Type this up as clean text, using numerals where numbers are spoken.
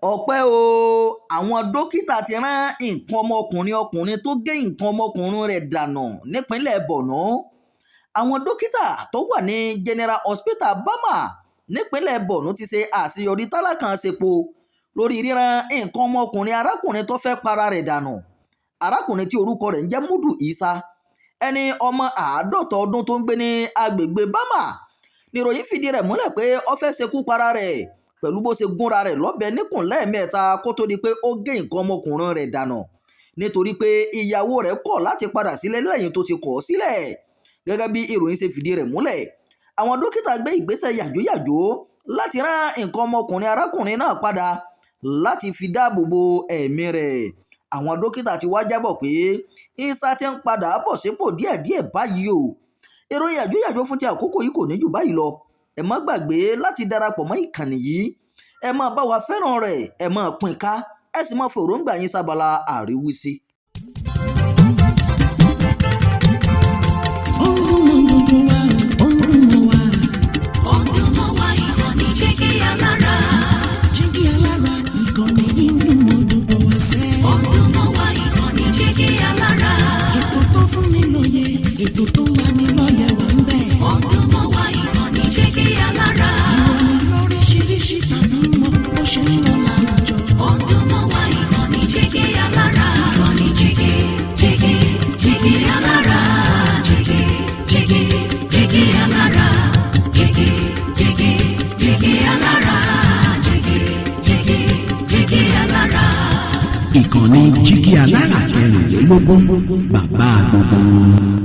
Ọpẹ́ o, àwọn dókítà ti rán nǹkan ọmọkùnrin ọkùnrin tó gé nǹkan ọmọkùnrin rẹ̀ dànù nípínlẹ̀ Borno. Àwọn dókítà tó wà ní General Hospital Bama nípínlẹ̀ Borno ti ṣe àṣeyọrí tálákàn-ṣẹ̀pọ̀ lórí ríran nǹkan ọmọkùnrin arákùnrin tó fẹ́ẹ́ para rẹ̀ dànù. Arákùnrin tí orúkọ rẹ̀ ń jẹ́ Mudu Isa, ẹni ọmọ 50 ọdún tó ń gbé ní agbègbè Bama, níròyìn fìdí rẹ̀ múlẹ̀ pé ó fẹ́ẹ́ ṣekú para rẹ̀ pẹ̀lú bó ṣe gúnra rẹ̀ lọ́bẹ̀ níkùn lẹ́ẹ̀mẹ́ta kó tó di pé ó gé nǹkan ọmọkùnrin rẹ̀ dànù nítorí pé ìyàwó rẹ̀ kọ̀ láti padà sílé lẹ́yìn tó ti kọ̀ ọ́ sílẹ̀. Gẹ́gẹ́ bí ìròyìn ṣe fìdí rẹ̀ múlẹ̀, àwọn dókítà gbé ìgbésẹ̀ yàjóyàjó láti rán nǹkan ọmọkùnrin arákùnrin náà padà láti fi dáàbò bo ẹ̀mí rẹ̀. Àwọn dókítà ti wá jábọ̀ pé Isa ti ń padà bọ̀ sípò díẹ̀díẹ̀ báyìí o. Ìròyìn yàjóyàjó fún ti àkókò yìí kò ní jù báyìí lọ. Ẹ má gbàgbé láti darapọ̀ mọ́ ìkànnì yìí, ẹ máa bá wa fẹ́ràn rẹ̀, ẹ máa pín ká, ẹ sì máa fòròǹgbà yín sábala àríwísí. Ó ń dún mọ́ gbogbo wa, ó ń dún mọ́ wa. Ó ń dún mọ́ wa, ìkànnì Jígí Alára. Jígí Alára, ìkànnì yìí ń dún mọ́ gbogbo wa sẹ́. Ó ń dún mọ́ wa, ìkànnì Jígí Alára. Ètò tó fún ni lóye, ètò tó ń lani lọ́yẹ̀ wà ń bẹ̀. Ó ń dún mọ́ wa, ìkànnì Jígí Alára. Ìròyìn lóríṣiríṣi tàbí mọ́ bó ṣe ń lọ láwùjọ. Ó ń dún mọ́ wa, ìkànnì Jígí Alára. Ìkànnì Jígí, Jígí, Jígí Alára. Jígí, Jígí, Jígí Alára. Jígí, Jígí, Jígí Alára. Jígí, Jígí, Jígí Alára. Ìkànnì Jígí Alára 24, bàbá gbogbo wọn.